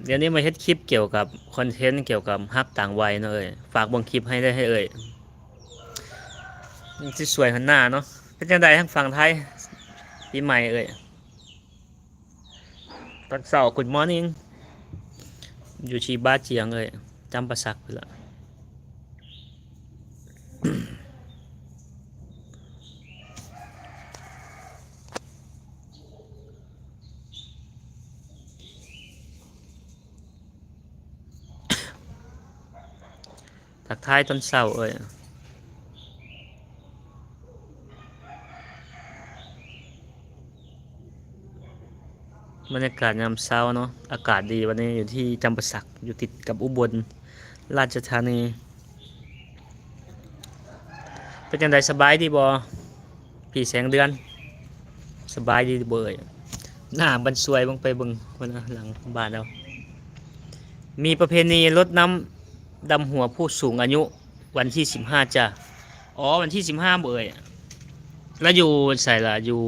ດຽວນີ້ມາເຮັດຄລິບກ່ຽວກັບຄອນເທັນກ່ຽວກັບຮັກຕ່າງໄວເນາະເອີຍ. ຝາກເບິ່ງຄລິບໃຫ້ເດີເອີຍ. ມັນຊິສວຍຫັ້ນໜ້າເນາະ. ເປັນຈັ່ງໃດທາງຝັ່ງໄທ ປີໃໝ່ເອີຍ? ຕອນເຊົ້າ Good morning ຢູ່ທີ່ບ້າຈຽງເອີຍ, ຈຳປາສັກພຸ້ນລະ. ທັກທາຍຕອນເຊົ້າເອີຍ. ບັນຍາກາດຍາມເຊົ້າເນາະ, ອາກາດດີ. ວັນນີ້ຢູ່ທີ່ຈຳປາສັກ, ຢູ່ຕິດກັບອຸບົນລາຊະທານີ. ເປັນຈັ່ງໃດ, ສະບາຍດີບໍ່ ພີ່ແສງເດືອນ? ສະບາຍດີບໍ່ເອີຍ? ໜ້າບັນສວຍ ເບິ່ງໄປເບິ່ງພຸ້ນນະ ຫຼັງບ້ານເຮົາ. ມີປະເພນີລົດນ້ຳດຳຫົວຜູ້ສູງອາຍຸ ວັນທີສິບຫ້າຈ້າ. ອໍ ວັນທີສິບຫ້າບໍ່ເອີຍ? ແລ້ວຢູ່ໃສລະ? ຢູ່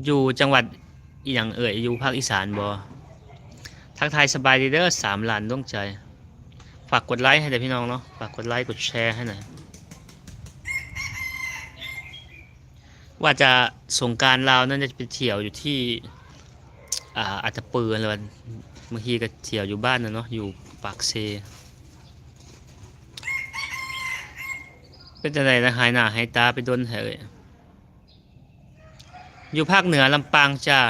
ຢູ່ຈັງຫວັດອີ່ຫຍັງເອີຍ? ຢູ່ພາກອີສານບໍ່? ທັກທາຍສະບາຍດີເດີ ສາມລ້ານດວງໃຈ. ຝາກກົດໄລໃຫ້ເດີພີ່ນ້ອງເນາະ, ຝາກກົດໄລກົດແຊໃຫ້ໜ່ອຍ. ວ່າຈະສົງການລາວນັ້ນຈະໄປທ່ຽວຢູ່ທີ່ ອ່າ ອັດຕະປືຫັ້ນແຫຼະ, ບາງທີກໍທ່ຽວຢູ່ບ້ານນະເນາະ, ຢູ່ປາກເຊ. ເປັນຈັ່ງໃດນະ, ຫາຍໜ້າຫາຍຕາໄປດົນແທ້ເອີຍ? ຢູ່ພາກເໜືອລຳປາງຈ້າ.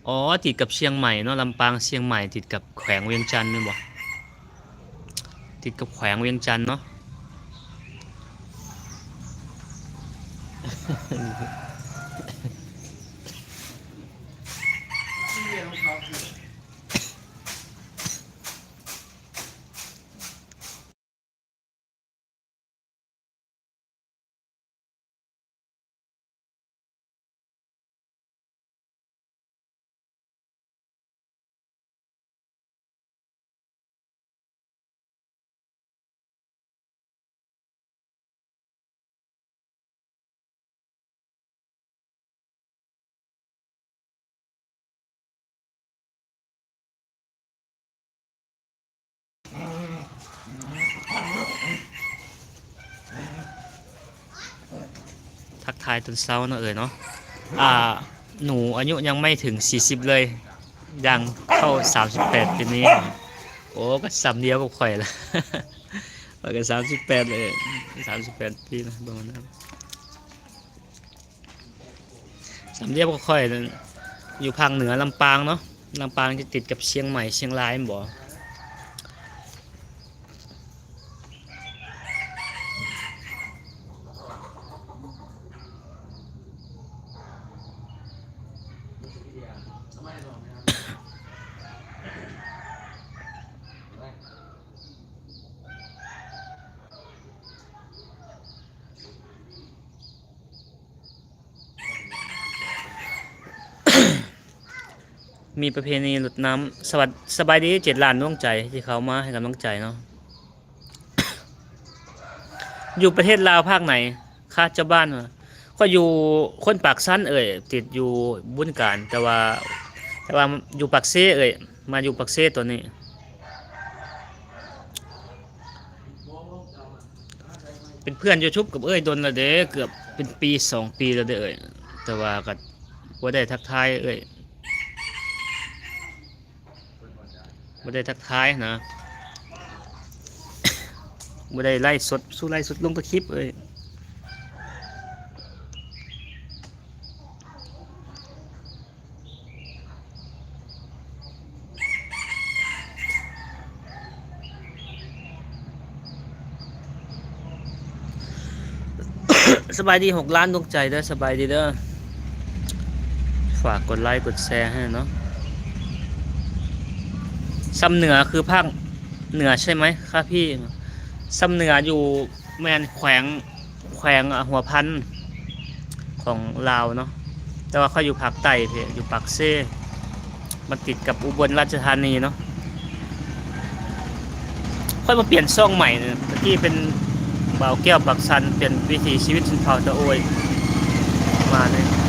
ອໍ ຕິດກັບຊຽງໃໝ່ເນາະ, ລຳປາງ ຊຽງໃໝ່ ຕິດກັບແຂວງວຽງຈັນແມ່ນບໍ່? ຕິດກັບແຂວງວຽງຈັນເນາະ. ທັກທາຍຕອນເຊົ້າເນາະເອີຍເນາະ. ອ່າ ໜູອາຍຸຍັງໄມ່ເຖິງສີ່ສິບເລີຍ, ຍ່າງເຂົ້າສາມສິບແປດປີນີ້. ໂອ້ ກໍສ່ຳດຽວກັບຂ້ອຍລະ, ຂ້ອຍກໍສາມສິບແປດເລີຍ, ສາມສິບແປດປີນະ ປະມານນັ້ນ. ສຳດຽວກໍຂ້ອຍນັ້ນ ຢູ່ພາກເໜືອລຳປາງເນາະ, ລຳປາງຈະຕິດກັບຊຽງໃໝ່ ຊຽງລາຍແມ່ນບໍ່? ມີປະເພນີລົດນ້ຳ. ສະຫວັດ ສະບາຍດີ ເຈັດລ້ານດວງໃຈທີ່ເຂົ້າມາໃຫ້ກຳລັງໃຈເນາະ. ຢູ່ປະເທດລາວພາກໃດຄະເຈົ້າບ້ານ? ຂ້ອຍຢູ່ຄົນປາກຊັນເອີຍ, ຕິດຢູ່ບຶງການ, ແຕ່ວ່າ ແຕ່ວ່າຢູ່ປາກເຊເອີຍ, ມາຢູ່ປາກເຊຕອນນີ້. ເປັນເພື່ອນຢູທູບກັບເອື້ອຍດົນແລ້ວເດ້, ເກືອບເປັນປີສອງປີແລ້ວເດ້ເອື້ອຍ, ແຕ່ວ່າກໍບໍ່ໄດ້ທັກທາຍເອື້ອຍ, ບໍ່ໄດ້ທັກທາຍນະ, ບໍ່ໄດ້ໄລຟ໌ສົດ ສູ່ໄລຟ໌ສົດລົງແຕ່ຄລິບເອື້ອຍ. ສະບາຍດີຫົກລ້ານດວງໃຈເດີ, ສະບາຍດີເດີ, ຝາກກົດໄລກົດແຊໃຫ້ເນາະ. ຊຳເໜືອຄືພາກເໜືອໃຊ່ໄໝຄະພີ່? ຊຳເໜືອຢູ່ ແມ່ນແຂວງ ແຂວງ ອາ ຫົວພັນຂອງລາວເນາະ, ແຕ່ວ່າຂ້ອຍຢູ່ພາກໃຕ້ພີ້ ຢູ່ປາກເຊ, ມັນຕິດກັບອຸບົນລາຊະທານີເນາະ. ຂ້ອຍມາປ່ຽນຊ່ອງໃໝ່ນະ, ຕະກີ້ເປັນບ່າວແກ້ວປາກຊັນ, ປ່ຽນວິຖີຊີວິດຊົນເຜົ່າຕະໂອຍ ມານີ້